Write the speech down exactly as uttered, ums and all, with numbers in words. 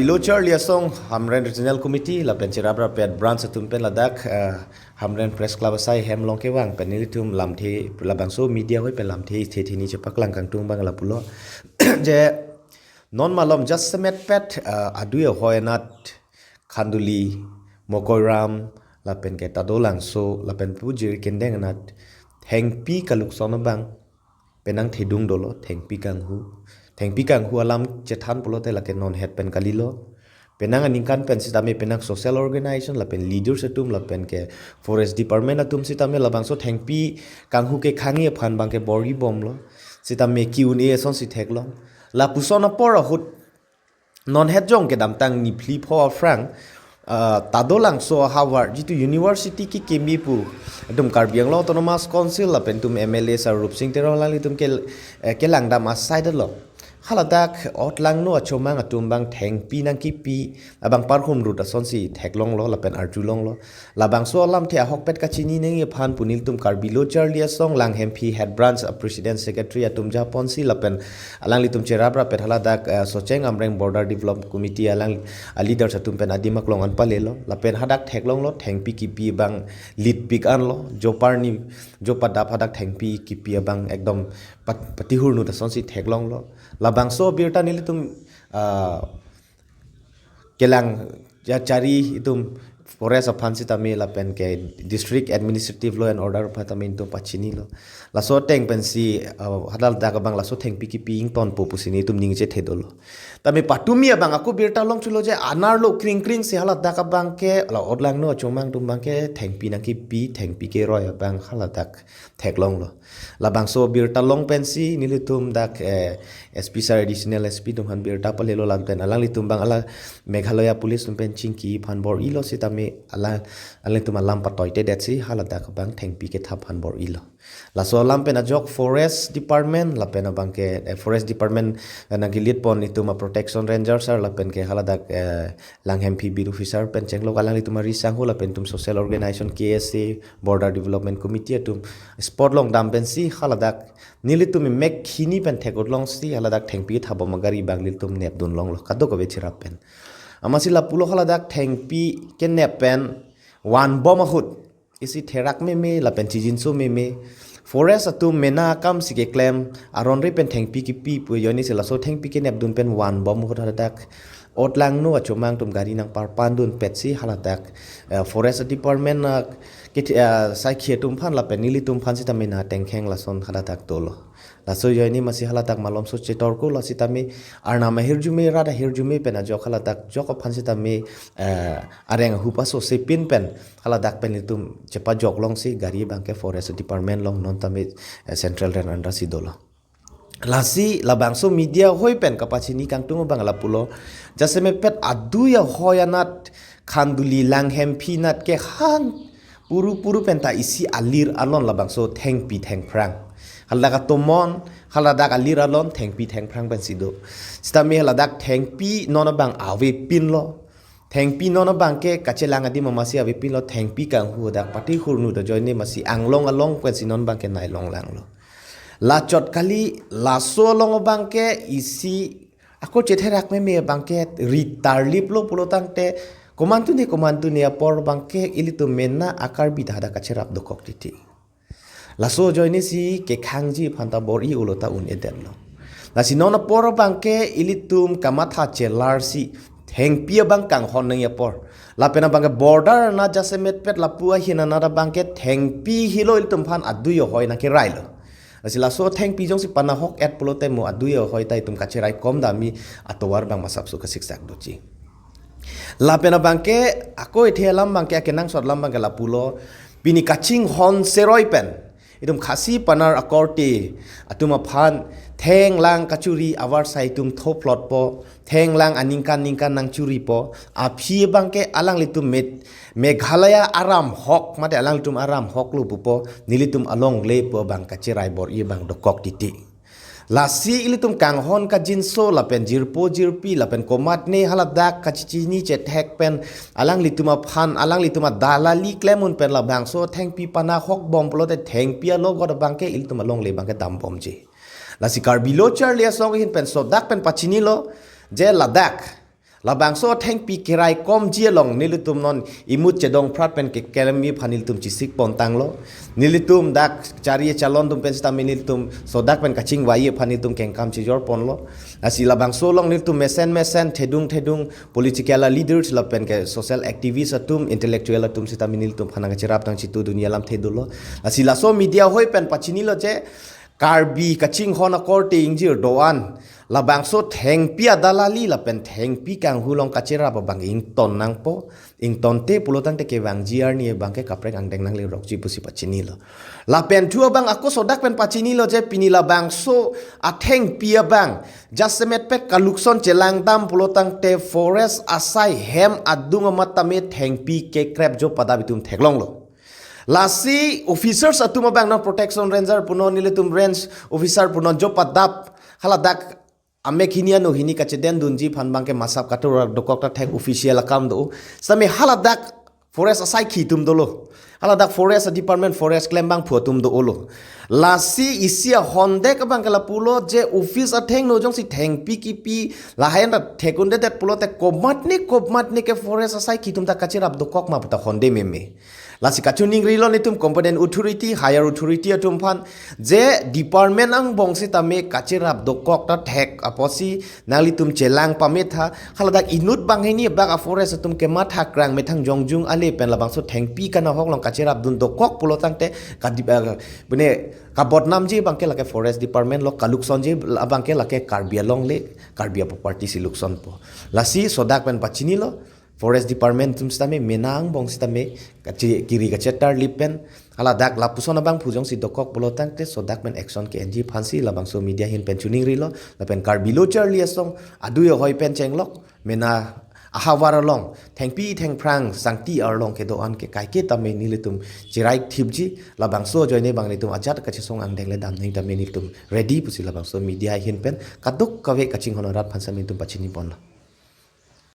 Lo charli asong Hamren Regional Committee lapen cherap rapet branch atum pen ladak, eh, Hamren Press Club asai hem along kevang pen nelitum lamthe labangso media ahoi pen lamthe the thini chepaklang kangtung abang lapulo. Je non malom jasemetpet, eh, adui ahoi anat Khanduli, Mokoiram, lapen ke Tadolangso, lapen pu Jirikindeng anat thengpi kalukson abang penang thedung dolo, thengpi kanghu. Thengpi kanghu alam chethan pulote lake nonhet pen kalilo. Penang aningkan pen sitame penang social organization lapen leaders atum lapen ke forest department atum sitame labangso thengpi kanghu kekhangji aphan abang ke bor-i bomlo. Sitame Q and A asonsi theklong. Lapuson apor ahut nonhet jong kedamtang niphli pho aphrang, ah, Tadolangso ahavar jitu university kekimi pu atum Karbi Anglong Autonomous Council lapen atum M L A Sir Rupsing Teron alanglitum ke, eh, kelangdam asai dolo. Haladak otlangno achomang atum abang thengpi nangkipi abang parhum rut asonsi theklonglo lapen arjulonglo. Labangso alamthe ahokpet kachini nangji aphan pu nelitum Karbi Lo Charli Asong Langhemphi Head Branch a President Secretary atum japonsi lapen alanglitum cherap rapet haladak, eh, Socheng Amreng Border Development Committee alang, ah, leaders atum pen adim aklong an palelo. Lapen hadak theklonglo thengpi kipi abang litpik anlo. Jopar ni jopadap hadak thengpi kipi abang ekdom pat-, patihur nu asonsi theklonglo. Labangso abirta nelitum, ah, kelang ja chari itum forest aphan sitame lapen ke district administrative law and order aphan tame itum pachinilo. Laso ateng pensi, uh, haladak abang laso thengpi kipi ingtonpo pusi nelitum ningje thedolo. Tame patumi abang ako birta longchulo je anerlo kring kring si haladak abang ke la otlangno achomang atum abang ke thengpi nangkipi, thengpi keroi abang haladak theklonglo. Labangso birta long pensi nelitum dak, eh, S P sir, additional S P atum aphan birta palelo lapen alanglitum abang ala Meghalaya Police atum pen chingki aphan bor-ilo sitame ala, alanglitum alam patoitedetsi haladak abang thengpi kethap aphan bor-ilo. Laso alam pen ajok forest department lapen abang ke, eh, forest department, eh, nangkelit pon itum a protection ranger sir lapen ke haladak, eh, Langhemphi beat officer pen chenglok alanglitum ari sangho lapen itum social organization K S A, Border Development Committee atum spot along dam pensi haladak nelitum mek hini pen thekot longsi haladak thengpi thabom agari abang nelitum nepdun longlo kadokave cherap pen. Amatsi lapulo haladak thengpi kenep pen vanbom ahut isi therak meme lapen chijinso meme. Forest atum mena akamsi keklem aron re pen thengpi kipi pu ajoinesi laso thengpi kenepdun pen vanbom ahut haladak otlangno achomang atum gari nangparpandun petsi haladak, eh, forest department, eh, kethi-, eh, saikhi atum aphan lapen nelitum aphan sitame nangtengkheng lason haladak dolo. Laso ajoine amatsi haladak malomso chetorkolo sitame arnam ahirjume rat ahirjume pen ajok haladak jok aphan sitame, eh, areng ahup asosepin pen haladak pen itum chepajok longsi gari abang ke forest department along non tame, eh, central rent under si dolo. Lasi labangso media ahoi pen kapachini kangtung abang lapulo. Jasemetpet adui ahoi anat Khanduli Langhemphi anat ke han puru puru penta isi alir alon labangso thengpi thengphrang. Haladak atomon, haladak alir alon thengpi thengphrang pensi do. Sitame haladak thengpi non abang avepinlo. Thengpi non abang ke kachelang adim amatsi avepinlo, thengpi kanghu dak patihur nu ajoine amatsi anglong along pensi non abang ke nailonglanglo. Lachot kali, laso along abang ke isi ako chetherak meme abang ke ritarliplo pulotangte komantu ne komantu ne apor abang ke ilitum mena a-Karbi ta hadak kacherap dokok titi. Laso ajoinesi kekhangji aphanta bor-i ulo ta un-edetlo. Lasi non apor abang ke ilitum kamatha chelarsi thengpi abang kanghon nangji apor. Lapen abang ke border anat jasemetpet lapu ahin anat abang ke thengpi helo ilitum aphan adui ahoi nangkerailo. Lasi laso thengpi jongsi panahok-et pulote mo adui ahoi ta itum kacheraikom dami atovar abang masapso kasiksak doji. Lapen abang ke ako ethe alam abang ke akenangsot alam abang ke lapulo. Pini kachinghon seroi pen itum Khasi Panar akorte atum aphan thenglang kachuri avarsai itum thophlotpo, thenglang aningkan ningkan nangchuripo, aphi abang ke alanglitum met Meghalaya aram hok mate alanglitum aram hoklo pupo, nelitum alongle pu abang kacherai bor-i abang dokok titi. Lasi ilitum kanghon kajinso lapen jirpo jirpi lapen komatne haladak kachichini chethek pen alanglitum aphan alanglitum adalali klem un pen labangso thengpi panahok bom pulote thengpi alogot abang ke ilitum alongle abang ke dambomji. Lasi Karbi Lo Charli Asong ahin pen sodak pen pachinilo je ladak Labangso athengpi keraikomji along nelitum non imut chedong phrat pen keklem aphan nelitum chisik pontanglo. Nelitum dak chari chalon atum pen sitame nelitum sodak pen kachingvai aphan nelitum kengkam chijor ponlo. Lasi labangso along nelitum mesen mesen thedung thedung political leaders lapen ke social activist atum, intellectual atum sitame nelitum aphan nangkacherap tang chitu dunia lamthe dolo. Lasi laso media ahoi pen pachinilo je Karbi kachinghon akorte ingjir do-an labangso thengpi adalali lapen thengpi kanghu along kacherap abang ington nangpo, ingtonte pulotangte kevangji arni abang ke kaprek angdeng nanglerokji pusi pachinilo. Lapen thu abang ako sodak pen pachinilo je pini labangso athengpi abang jasemet pet kalukson chelangdam pulotangte forest asai hem adung amat tame thengpi kekrep jo padap itum theklonglo. Lasi officers atum abang non protection ranger punon, nelitum range officer punon jo padap haladak amek hini ano hini kachedendunji aphan abang ke masap katur dokok ta thek official akam do. Sitame haladak forest asaikhi atum dolo. Haladak forest department forest klembangphu atum dolo. Lasi isi ahondek abang ke lapulo je office athengno jongsi thengpi kipi lahai ta thek-un-edet pulote komatne komatne ke forest asaikhi atum ta kacherap dokok ma pu ta honde meme. Lasi kachiningrilo nelitum competent authority, higher authority atum aphan je department angbong sitame kacherap dokok ta thek apotsi nanglitum chelang pametha, haladak inut banghini bak a forest atum kematha krang methang jongjung ale pen labangso thengpi kanahok along kacherapdun dokok pulotangte kadi-, eh, bune kabodnamji abang ke lake forest department lo, kaluksonji abang ke lake Karbi Anglong le, Karbi aproperty si luksonpo. Lasi sodak pen pachinilo, forest department atum sitame mena angbong sitame kachi kiri kachetarlip pen haladak lapuson abangphu jongsi dokok pulotangte sodak pen action ke-enji aphansi labangso media ahin pen chiningrilo. Lapen Karbi Lo Charli Asong adui ahoi pen chenglok mena ahavar along thengpi thengphrang sangti arlong kedo-an ke kaike tame nelitum cherai thipji, labangso ajoine abang nelitum ajat kachesong angdeng le dam nangji tame nelitum ready pusi labangso media ahin pen kadokave kachinghon arat aphan sitame nelitum pachini ponlo.